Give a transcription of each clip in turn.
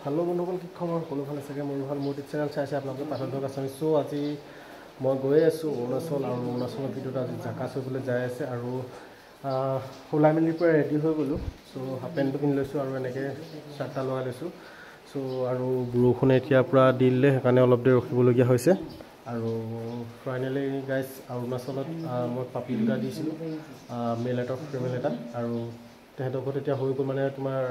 Hello' বন্ধুসকল, কি খবৰ? সকলো ভাল চাগে? মোৰো ভাল। মোৰ চেনেল চাই আছে আপোনালোকে পাঠক আছামি। চ' আজি মই গৈ আছোঁ অৰুণাচল, আৰু অৰুণাচলৰ ভিতৰত আজি জাকা চুবলৈ যাই আছে। আৰু ওলাই মেলি পূৰা ৰেডি হৈ গ'লোঁ। চ' হাফ পেণ্টটো পিন্ধি লৈছোঁ আৰু এনেকৈ চাৰ্ট এটা লগাই লৈছোঁ। চ' আৰু বৰষুণে এতিয়া পূৰা দি দিলে, সেইকাৰণে অলপ দেৰি ৰখিবলগীয়া হৈছে। আৰু ফাইনেলি গাইজ, অৰুণাচলত মই পাপি দুটা দিছিলোঁ, মেল এটা ফিমেল এটা। আৰু তেহেঁতৰ ঘৰত এতিয়া হৈ গ'ল, মানে তোমাৰ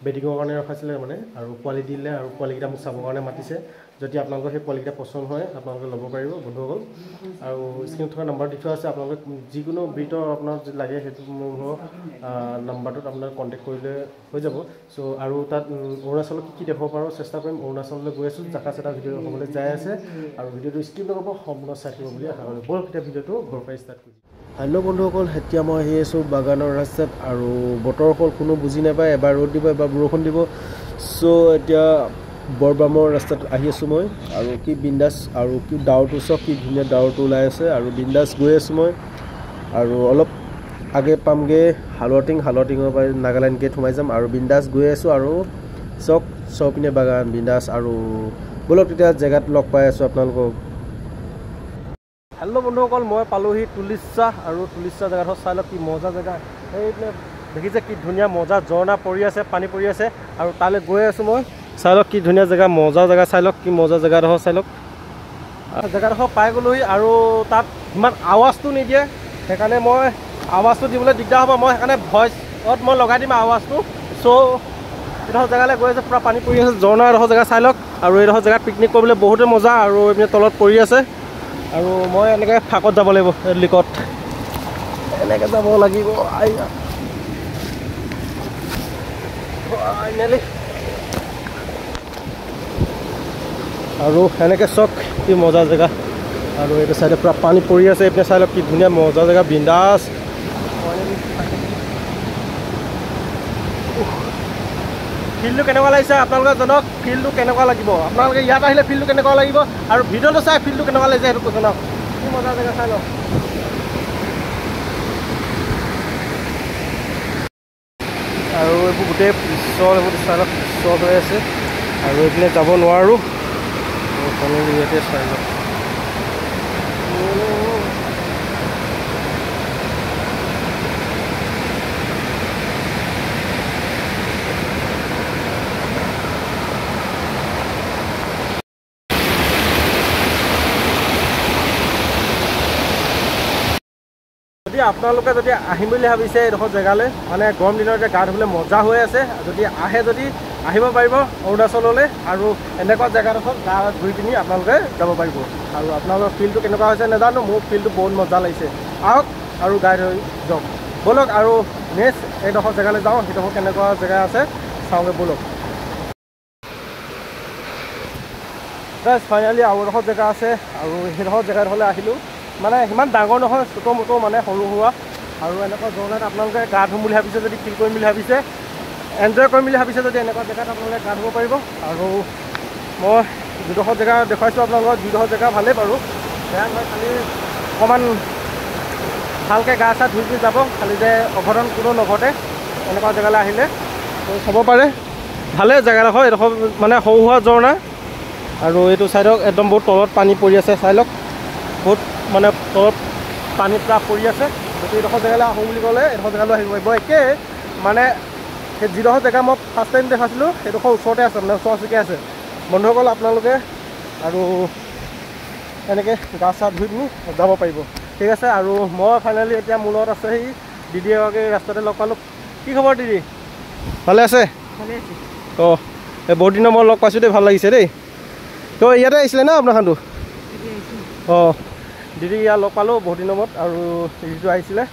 বেডিঙৰ কাৰণে ৰখাইছিলে মানে, আৰু পোৱালি দিলে। আৰু পোৱালিকেইটা মোক চাবৰ কাৰণে মাতিছে। যদি আপোনালোকৰ সেই পোৱালিকেইটা পচন্দ হয়, আপোনালোকে ল'ব পাৰিব বন্ধুসকল। আৰু স্ক্ৰীণত থকা নাম্বাৰ দি থোৱা আছে, আপোনালোকে যিকোনো ব্ৰীডৰ আপোনাক যদি লাগে সেইটো মোৰ নাম্বাৰটোত আপোনাক কণ্টেক্ট কৰিলে হৈ যাব। চ' আৰু তাত অৰুণাচলত কি কি দেখুৱাব পাৰোঁ চেষ্টা কৰিম। অৰুণাচললৈ গৈ আছোঁ, জাকা চেটা ভিডিঅ' হ'বলৈ যাই আছে। আৰু ভিডিঅ'টো স্কিপ নকৰিব, সম্পূৰ্ণ চাই থাকিব বুলি আশা কৰোঁ। ব'লক এতিয়া ভিডিঅ'টো ঘৰৰ পৰা ষ্টাৰ্ট কৰিম। হেল্ল' বন্ধুসকল, এতিয়া মই আহি আছোঁ বাগানৰ ৰাস্তাত। আৰু বতৰ অকল কোনো বুজি নাপায়, এবাৰ ৰ'দ দিব এবাৰ বৰষুণ দিব। চ' এতিয়া বৰবামৰ ৰাস্তাত আহি আছোঁ মই। আৰু কি বিন্দাছ, আৰু কি ডাৱৰটো চাওক, কি ধুনীয়া ডাৱৰটো ওলাই আছে। আৰু বিন্দাছ গৈ আছোঁ মই। আৰু অলপ আগে পামগৈ হালোৱাটিং, হালোৱাটিঙৰ পৰা নাগালেণ্ড গেট সোমাই যাম। আৰু বিন্দাছ গৈ আছোঁ। আৰু চাওক চৌপিনে বাগান বিন্দাছ। আৰু ব'লক তেতিয়া জেগাত লগ পাই আছোঁ আপোনালোকক। হেল্ল' বন্ধুসকল, মই পালোহি তুলিচা। আৰু তুলিচা জেগাডোখৰ চাই লওক, কি মজা জেগা। সেইপিনে দেখিছে কি ধুনীয়া মজা ঝৰ্ণা পৰি আছে, পানী পৰি আছে। আৰু তালৈ গৈ আছোঁ মই। চাই লওক কি ধুনীয়া জেগা, মজা জেগা। চাই লওক কি মজা জেগাডোখৰ, চাই লওক। জেগাডোখৰ পাই গ'লোহি। আৰু তাত ইমান আৱাজটো নিদিয়ে, সেইকাৰণে মই আৱাজটো দিবলৈ দিগদাৰ হ'ব। মই সেইকাৰণে ভইচত মই লগাই দিম আৱাজটো। চ' এইডোখৰ জেগালৈ গৈ আছে, পূৰা পানী পৰি আছে, ঝৰ্ণা এডোখৰ জেগা চাই লওক। আৰু এইডোখৰ জেগাত পিকনিক কৰিবলৈ বহুতে মজা। আৰু এইপিনে তলত পৰি আছে। আৰু মই এনেকৈ ফাকত যাব লাগিব, লিকত এনেকৈ যাব লাগিব। ফাইনেলি আৰু এনেকৈ চাওক কি মজা জেগা। আৰু এইটো চাইডে পূৰা পানী পৰি আছে। এইপিনে চাই লওক কি ধুনীয়া মজা জেগা, বিন্দাছ। ফিল্ডটো কেনেকুৱা লাগিছে আপোনালোকে জনাওক। ফিল্ডটো কেনেকুৱা লাগিব আপোনালোকে ইয়াত আহিলে, ফিল্ডটো কেনেকুৱা লাগিব আৰু ভিডিঅ'টো চাই ফিল্ডটো কেনেকুৱা লাগিছে সেইটো জনাওক। কি মজা জেগা চাই লওক। আৰু এইবোৰ গোটেই পিছল, এইবোৰ চাই লওক পিছল হৈ আছে। আৰু এইপিনে যাব নোৱাৰোঁ, ইয়াতে চাই লওক। যদি আপোনালোকে যদি আহিম বুলি ভাবিছে এইডোখৰ জেগালৈ, মানে গৰম দিনত এতিয়া গা ধুবলৈ মজা হৈ আছে, যদি আহে যদি আহিব পাৰিব অৰুণাচললৈ। আৰু এনেকুৱা জেগাডোখৰত গা ধুই পিনি আপোনালোকে যাব পাৰিব। আৰু আপোনালোকৰ ফিল্ডটো কেনেকুৱা হৈছে নাজানো, মোৰ ফিল্ডটো বহুত মজা লাগিছে। আহক আৰু গা ধুই যাওক ব'লক। আৰু নেক্সট এইডোখৰ জেগালৈ যাওঁ, সেইডোখৰ কেনেকুৱা জেগা আছে চাওঁগৈ ব'লক। গাইজ ফাইনেলি আৰু এডোখৰ জেগা আছে। আৰু সেইডোখৰ জেগাডোখৰলৈ আহিলোঁ। মানে সিমান ডাঙৰ নহয়, ছোট মোটো মানে সৰু সুৰা। আৰু এনেকুৱা ঝৰ্ণাত আপোনালোকে গা ধুম বুলি ভাবিছে যদি, ফিল কৰিম বুলি ভাবিছে, এনজয় কৰিম বুলি ভাবিছে যদি, এনেকুৱা জেগাত আপোনালোকে গা ধুব পাৰিব। আৰু মই দুডোখৰ জেগা দেখুৱাইছোঁ আপোনালোকক, দুডোখৰ জেগা ভালেই বাৰু, বেয়া নহয়। খালি অকণমান ভালকৈ গা চা ধুই পিনি যাব, খালি যে অঘটন কোনো নঘটে এনেকুৱা জেগালৈ আহিলে। চাব পাৰে, ভালেই জেগাডোখৰ। এইডোখৰ মানে সৰু সুৰা ঝৰ্ণা। আৰু এইটো চাইডক একদম বহুত তলত পানী পৰি আছে, চাই লওক। বহুত মানে তলত পানী পূৰা পৰি আছে। গতিকে এইডোখৰ জেগালৈ আহোঁ বুলি ক'লে এইডোখৰ জেগালৈ আহিব পাৰিব। একেই মানে সেই যিডোখৰ জেগা মই ফাৰ্ষ্ট টাইম দেখাইছিলোঁ, সেইডোখৰ ওচৰতে আছে, মানে ওচৰা ওচৰিকৈ আছে বন্ধুসকল। আপোনালোকে আৰু এনেকৈ গা চা ধুই পিনি যাব পাৰিব, ঠিক আছে। আৰু মই ফাইনেলি এতিয়া মোৰ লগত আছে সেই দিদি এগৰাকী, ৰাস্তাতে লগ পালোঁ। কি খবৰ দিদি? ভালে আছে? অঁ, এই বহুত দিনৰ মই লগ পাইছোঁ দেই, ভাল লাগিছে দেই। তো ইয়াতে আহিছিলে ন আপোনাৰখনটো? অঁ, দিদি ইয়াত লগ পালোঁ বহুত দিনৰ মূৰত। আৰু দিদিটো আহিছিলে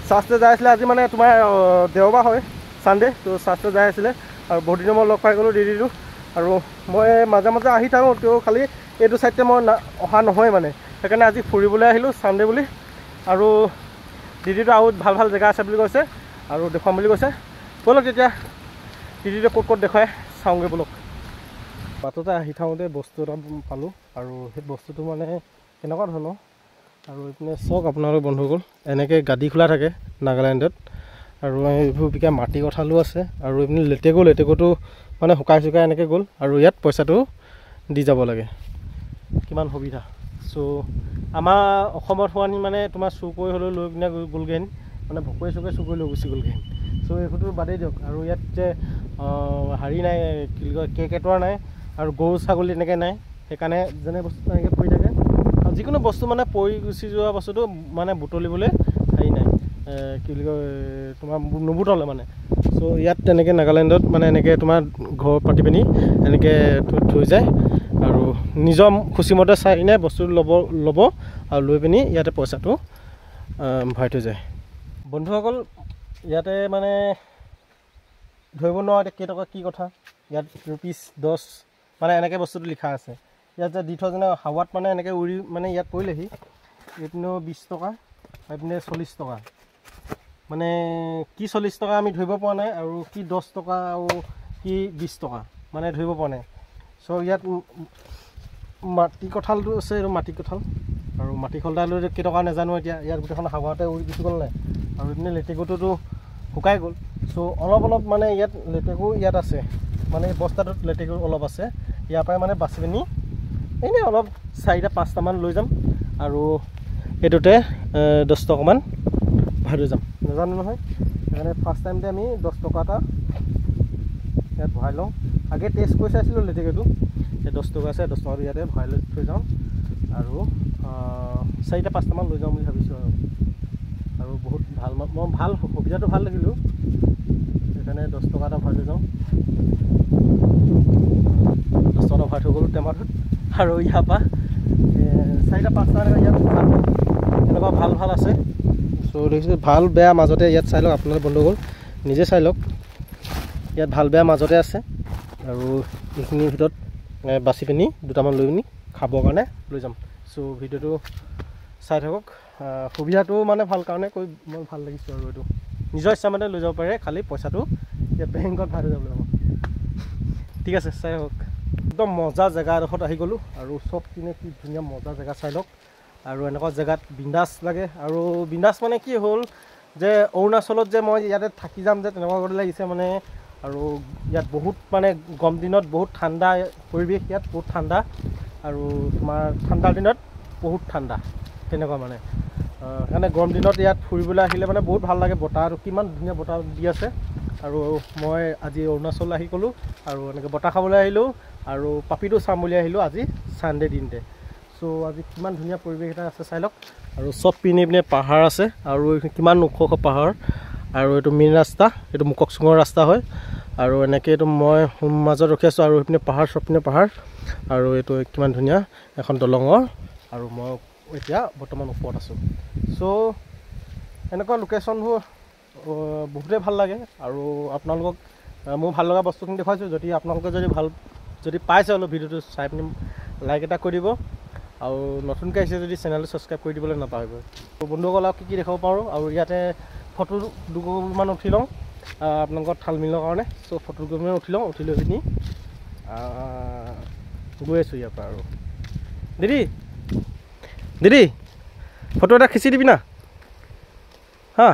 চাৰ্চতে যাই আছিলে, আজি মানে তোমাৰ দেওবাৰ হয়, ছানডে, তো চাৰ্চতে যাই আছিলে। আৰু বহুত দিনৰ মূৰত লগ পাই গ'লোঁ দিদিটো। আৰু মই মাজে মাজে আহি থাকোঁ, তেওঁ খালি এইটো ছাইডতে মই অহা নহয় মানে, সেইকাৰণে আজি ফুৰিবলৈ আহিলোঁ ছানডে বুলি। আৰু দিদিটো আৰু ভাল ভাল জেগা আছে বুলি কৈছে আৰু দেখুৱাম বুলি কৈছে। ব'লক তেতিয়া দিদিটো ক'ত ক'ত দেখুৱাই চাওঁগৈ ব'লক। বাটতে আহি থাকোঁতে বস্তু এটা পালোঁ। আৰু সেই বস্তুটো মানে কেনেকুৱা ধৰণৰ, আৰু এইপিনে চাওক আপোনালোক বন্ধুসকল, এনেকৈ গাদী খোলা থাকে নাগালেণ্ডত। আৰু এইবোৰ বিকা মাটি কঁঠালো আছে। আৰু এইপিনে লেটেকু, লেটেকুটো মানে শুকাই চুকাই এনেকৈ গ'ল। আৰু ইয়াত পইচাটো দি যাব লাগে, কিমান সুবিধা। চ' আমাৰ অসমত হোৱা নি মানে তোমাৰ চুৰ কৰি হ'লেও লৈ পিনে গ'লগৈহেন, মানে ভকুৱাই চুকুৱাই চুৰ কৰি লৈ গুচি গ'লগৈহেন। চ' এইবোৰতো বাদেই দিয়ক। আৰু ইয়াত যে হেৰি নাই, কি বুলি কয়, কেৰ্কেটুৱা নাই আৰু গৰু ছাগলী তেনেকৈ নাই, সেইকাৰণে যেনে বস্তু তেনেকৈ পৰি থাকে। আৰু যিকোনো বস্তু মানে পৰি গুচি যোৱা বস্তুটো মানে বুটলিবলৈ হেৰি নাই, কি বুলি কয়, তোমাৰ নুবুটলে মানে। চ' ইয়াত তেনেকৈ নাগালেণ্ডত মানে এনেকৈ তোমাৰ ঘৰ পাতি পিনি এনেকৈ থৈ যায় আৰু নিজৰ খুচিমতে চাই কিনে বস্তু ল'ব আৰু লৈ পিনি ইয়াতে পইচাটো ভৰাই থৈ যায়। বন্ধুসকল, ইয়াতে মানে ধৰিব নোৱাৰোঁ এতিয়া কেইটকা কি কথা। ইয়াত ৰুপিজ 10 মানে এনেকৈ বস্তুটো লিখা আছে। ইয়াত যে দি থোৱা যেনে হাৱাত মানে এনেকৈ উৰি মানে ইয়াত পৰিলেহি। এইপিনেও 20 টকা, এইপিনে 40 টকা, মানে কি 40 টকা আমি ধৰিব পৰা নাই, আৰু কি 10 টকা আৰু কি 20 টকা মানে ধৰিব পৰা নাই। চ' ইয়াত মাটি কঁঠালটো আছে, এইটো মাটি কঁঠাল। আৰু মাটি কঁঠালটো কেইটকা নাজানো এতিয়া, ইয়াত গোটেইখন হাৱাতে উৰি গুচি গ'ল নাই। আৰু এইপিনে লেটেকুটোতো শুকাই গ'ল। চ' অলপ অলপ মানে ইয়াত লেটেকু ইয়াত আছে, মানে এই বস্তাটোত লেটেকু অলপ আছে। ইয়াৰ পৰাই মানে বাচি পিনি এনেই অলপ 4টা 5টামান লৈ যাম আৰু এইটোতে 10 টকামান ভৰাই লৈ যাম। নাজানো নহয়, সেইকাৰণে ফাৰ্ষ্ট টাইমতে আমি 10 টকা এটা ইয়াত ভৰাই লওঁ। আগে টেষ্ট কৰি চাইছিলোঁ লেটেকুটো। এই 10 টকা আছে, 10 টকাটো ইয়াতে ভৰাই লৈ থৈ যাওঁ আৰু 4টা 5টামান লৈ যাওঁ বুলি ভাবিছোঁ। আৰু আৰু বহুত ভাল, মই ভাল সুবিধাটো ভাল দেখিলোঁ, সেইকাৰণে 10 টকা এটা ভৰাই লৈ যাওঁ। 10 টকা ভৰাই থৈ গ'লোঁ টেমাটোত। আৰু ইয়াৰ পৰা 4টা 5টা ইয়াত ভাল এনেকুৱা ভাল ভাল আছে। চ' দেখিছোঁ ভাল বেয়া মাজতে ইয়াত চাই লওক আপোনালোক বন্ধুসকল, নিজে চাই লওক। ইয়াত ভাল বেয়া মাজতে আছে। আৰু এইখিনিৰ ভিতৰত বাচি পিনি দুটামান লৈ পিনি খাবৰ কাৰণে লৈ যাম। চ' ভিডিঅ'টো চাই থাকক। সুবিধাটো মানে ভাল কাৰণে কৈ মই ভাল লাগিছোঁ। আৰু এইটো নিজৰ ইচ্ছামতে লৈ যাব পাৰে, খালি পইচাটো ইয়াত বেংকত ভৰাই থৈ যাব লাগিব। ঠিক আছে, চাই থাকক। একদম মজা জেগা এডোখৰত আহি গ'লোঁ। আৰু চব পিনে কি ধুনীয়া মজা জেগা চাই লওক। আৰু এনেকুৱা জেগাত বিন্দাছ লাগে। আৰু বিন্দাছ মানে কি হ'ল যে অৰুণাচলত যে মই ইয়াতে থাকি যাম যে তেনেকুৱা কৰি লাগিছে মানে। আৰু ইয়াত বহুত মানে গৰম দিনত বহুত ঠাণ্ডা পৰিৱেশ, ইয়াত বহুত ঠাণ্ডা। আৰু তোমাৰ ঠাণ্ডাৰ দিনত বহুত ঠাণ্ডা তেনেকুৱা মানে। সেইকাৰণে গৰম দিনত ইয়াত ফুৰিবলৈ আহিলে মানে বহুত ভাল লাগে। বতাহটো কিমান ধুনীয়া বতাহ দি আছে। আৰু মই আজি অৰুণাচল আহি গ'লোঁ আৰু এনেকৈ বতাহ খাবলৈ আহিলোঁ আৰু পাপিটো চাম বুলি আহিলোঁ আজি ছানডে দিনতে। চ' আজি কিমান ধুনীয়া পৰিৱেশ এটা আছে চাই লওক। আৰু চব পিনে পিনে পাহাৰ আছে আৰু কিমান ওখ ওখ পাহাৰ। আৰু এইটো মেইন ৰাস্তা, এইটো মুককচুঙৰ ৰাস্তা হয়। আৰু এনেকৈ এইটো মই মাজত ৰখি আছোঁ। আৰু সেইপিনে পাহাৰ, চব পিনে পাহাৰ। আৰু এইটো কিমান ধুনীয়া এখন দলঙৰ। আৰু মই এতিয়া বৰ্তমান ওপৰত আছোঁ। চ' এনেকুৱা লোকেশ্যনবোৰ বহুতেই ভাল লাগে। আৰু আপোনালোকক মোৰ ভাল লগা বস্তুখিনি দেখুৱাইছোঁ। যদি আপোনালোকে যদি ভাল যদি পাইছে অলপ ভিডিঅ'টো চাই পিনি লাইক এটা কৰি দিব। আৰু নতুনকৈ আহিছে যদি চেনেলটো ছাবস্ক্ৰাইব কৰি দিবলৈ নাপাহৰিব। বন্ধুসকল, আৰু কি কি দেখাব পাৰোঁ। আৰু ইয়াতে ফটো দুকপিমান উঠি লওঁ আপোনালোকৰ থাল মিলৰ কাৰণে। চ' ফটো দুকপিমান উঠি লওঁ, উঠি লৈ পিনি গৈ আছোঁ ইয়াৰ পৰা। আৰু দিদি দিদি ফটো এটা খিচি দিবি না? হা,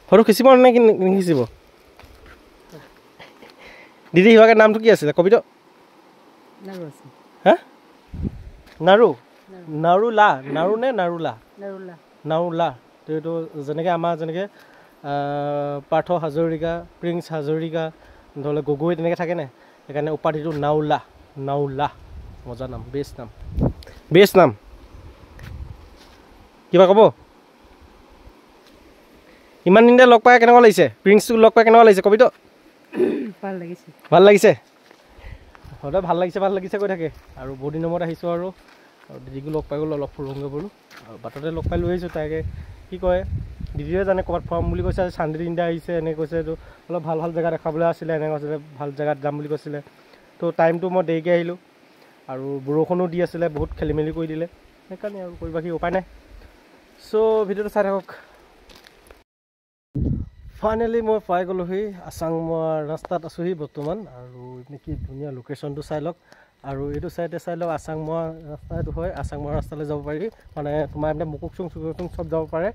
ফটো খিচিব নে কি নিখিচিব? দিদি সিভাগে নামটো কি আছিলে কবি তো? হা, নাৰু, নাৰুলা, নাৰু নে নাৰুলা? নাৰুলা। তো এইটো যেনেকৈ আমাৰ যেনেকৈ পাৰ্থ হাজৰিকা, প্ৰিন্স হাজৰিকা, ধৰি লওক গগৈ তেনেকৈ থাকে নে, সেইকাৰণে উপাধিটো নাওলা। নাওলা মজা নাম, বেষ্ট নাম, বেষ্ট নাম। কিবা ক'ব? ইমান দিনতে লগ পাই কেনেকুৱা লাগিছে? প্ৰিন্সটোক লগ পাই কেনেকুৱা লাগিছে কবি তো? ভাল লাগিছে। ভাল লাগিছে, সদায় ভাল লাগিছে ভাল লাগিছে কৈ থাকে। আৰু বহুত দিনৰ মূৰত আহিছোঁ আৰু দিদিকো লগ পাই গ'লোঁ, অলপ ফুৰোঁগৈ বোলো। আৰু বাটতে লগ পাই লৈ আহিছোঁ তাইকে। কি কয় দিদিয়ে জানে, ক'ৰবাত ফুৰাম বুলি কৈছে, আজি চানডে তিনিটা আহিছে এনেকৈ কৈছে। এইটো অলপ ভাল ভাল জেগা দেখাবলৈ আছিলে এনেকৈ কৈছিলে, ভাল জেগাত যাম বুলি কৈছিলে। তো টাইমটো মই দেৰিকৈ আহিলোঁ আৰু বৰষুণো দি আছিলে, বহুত খেলি মেলি কৰি দিলে, সেইকাৰণে আৰু কৰিব কি উপায় নাই। চ' ভিডিঅ'টো চাই থাকক। ফাইনেলি মই পাই গ'লোহি আচাংমৰা ৰাস্তাত আছোঁহি বৰ্তমান। আৰু কি ধুনীয়া লোকেশ্যনটো চাই লওক। আৰু এইটো চাইডে চাই লওক, আচাংমৰা ৰাস্তা এইটো হয়, আচাংমৰা ৰাস্তালৈ যাব পাৰি, মানে তোমাৰ এইপিনে মুকুকচুং চুকুকচুং চব যাব পাৰে।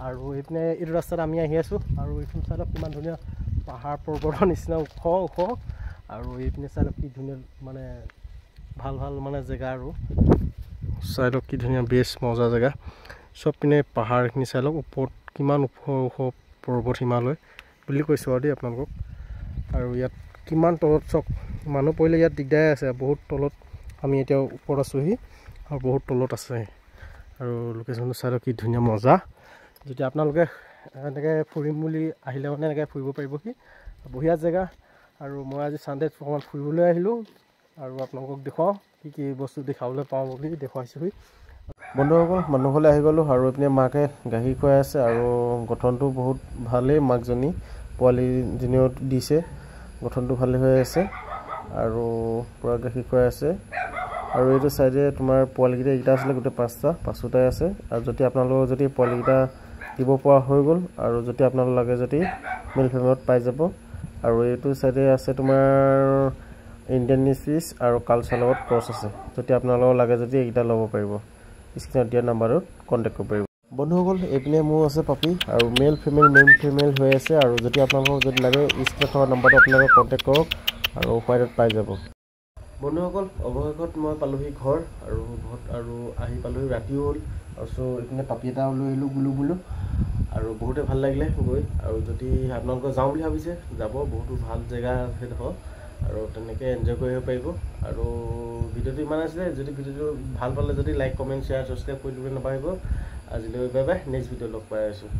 আৰু এইপিনে এইটো ৰাস্তাত আমি আহি আছোঁ। আৰু এইখন চাই লওক কিমান ধুনীয়া পাহাৰ পৰ্বতৰ নিচিনা ওখ ওখ। আৰু এইপিনে চাই লওক কি ধুনীয়া মানে ভাল ভাল মানে জেগা। আৰু চাই লওক কি ধুনীয়া বেষ্ট মজা জেগা। চব পিনে পাহাৰখিনি চাই লওক, ওপৰত কিমান ওখ ওখ পৰ্বত হিমালয় বুলি কৈছোঁ আৰু দেই আপোনালোকক। আৰু ইয়াত কিমান তলত চাওক, মানুহ পৰিলে ইয়াত দিগদাৰে আছে, বহুত তলত। আমি এতিয়া ওপৰত আছোঁহি আৰু বহুত তলত আছে। আৰু লোকেশ্যনটো চাই লওক কি ধুনীয়া মজা। যদি আপোনালোকে এনেকৈ ফুৰিম বুলি আহিলে মানে এনেকৈ ফুৰিব পাৰিবহি, বঢ়িয়া জেগা। আৰু মই আজি ছানডেত অকণমান ফুৰিবলৈ আহিলোঁ আৰু আপোনালোকক দেখুৱাওঁ কি কি বস্তু দেখাবলৈ পাওঁ বুলি দেখুৱাইছোঁহি। বন্ধুসকল, মানুহ ঘৰলৈ আহি গ'লোঁ আৰু এইপিনে মাকে গাখীৰ খুৱাই আছে। আৰু গঠনটো বহুত ভালেই, মাকজনী পোৱালীজনীও দিছে, গঠনটো ভালেই হৈ আছে আৰু পূৰা গাখীৰ খুৱাই আছে। আৰু এইটো চাইডে তোমাৰ পোৱালিকেইটা এইকেইটা আছিলে, গোটেই পাঁচটা পাঁচোটাই আছে। আৰু যদি আপোনালোকৰ যদি পোৱালিকেইটা দিব পৰা হৈ গ'ল আৰু যদি আপোনালোক লাগে যদি মেল ফিমেলত পাই যাব। আৰু এইটো চাইডে আছে তোমাৰ ইণ্ডিয়ান স্পীচ আৰু কালচাৰ লগত ক্ৰছ আছে। যদি আপোনালোকৰ লাগে যদি এইকেইটা ল'ব পাৰিব, স্ক্ৰীণত দিয়া নাম্বাৰটোত কণ্টেক্ট কৰিব পাৰিব। বন্ধুসকল, এইপিনে মোৰ আছে পাপি আৰু মেল ফিমেল মেল ফিমেল হৈ আছে। আৰু যদি আপোনালোকক যদি লাগে স্ক্ৰীণত থকা নাম্বাৰটো আপোনালোকে কণ্টেক্ট কৰক আৰু হোৱাইটত পাই যাব। বন্ধুসকল, অৱশেষত মই পালোহি ঘৰ। আৰু ঘৰত আৰু আহি পালোহি, ৰাতিও হ'ল। আৰু চ' এইপিনে পাপি এটা লৈ আহিলোঁ গুলু বুলু। আৰু বহুতে ভাল লাগিলে গৈ। আৰু যদি আপোনালোকে যাওঁ বুলি ভাবিছে যাব, বহুতো ভাল জেগা সেইডোখৰ আৰু তেনেকৈ এনজয় কৰিব পাৰিব। আৰু ভিডিঅ'টো ইমান আছিলে, যদি ভিডিঅ'টো ভাল পালে যদি লাইক কমেণ্ট শ্বেয়াৰ ছাবস্ক্ৰাইব কৰি দিবলৈ নাপাহৰিব। আজিলৈ বাই বাই, নেক্সট ভিডিঅ' লগ পাই আছোঁ।